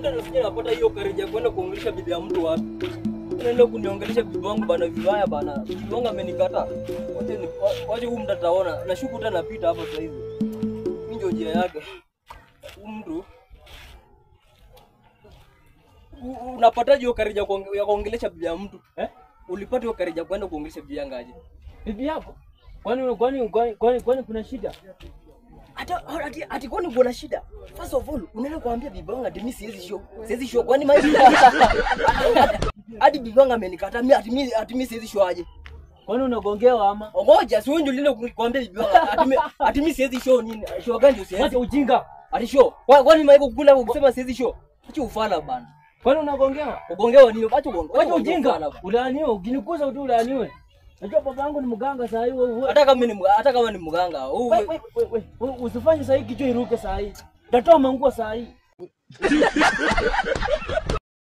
Nasikia napata hiyo karija kwenda kuongelesha bibi ya mtu wapi? Unaenda kuniongelesha bibi wangu bana vibaya bana. Bibi wangu amenikataa. Wache huyu mtu ataona. Nashuku hata napita hapa sasa hivi. Mimi ndio njia yake. Huyu mtu unapataje hiyo karija ya kuongelesha bibi ya mtu? Eh? Ulipata hiyo karija kwenda kuongelesha bibi yangu aje? Bibi yako? Kwani kuna shida? Hata ati kwani kuna shida? First of all, unaenda kuambia bibi wangu ati mimi siwezi show. Siwezi show kwani maisha. Hadi bibi wangu amenikataa mimi ati mimi siwezi show aje? Kwani unagongewa ama? Ngoja, si wewe ndio ulienda kuambia bibi wangu ati mimi siwezi show nini? Show gani siwezi? Acha ujinga. Ati show. Kwani maiko kula kusema siwezi show? Acha ufala bana. Kwani unagongewa? Ugongewa nini? Acha ugongewa. Acha ujinga. Ulaaniwe, ukinikuza tu ulaaniwe. Najua baba yangu ni mganga saa hii wewe. Hata kama ni mganga. Wewe usifanye saa hii kichwa iruke saa hii. Tatoa manguo saa hii.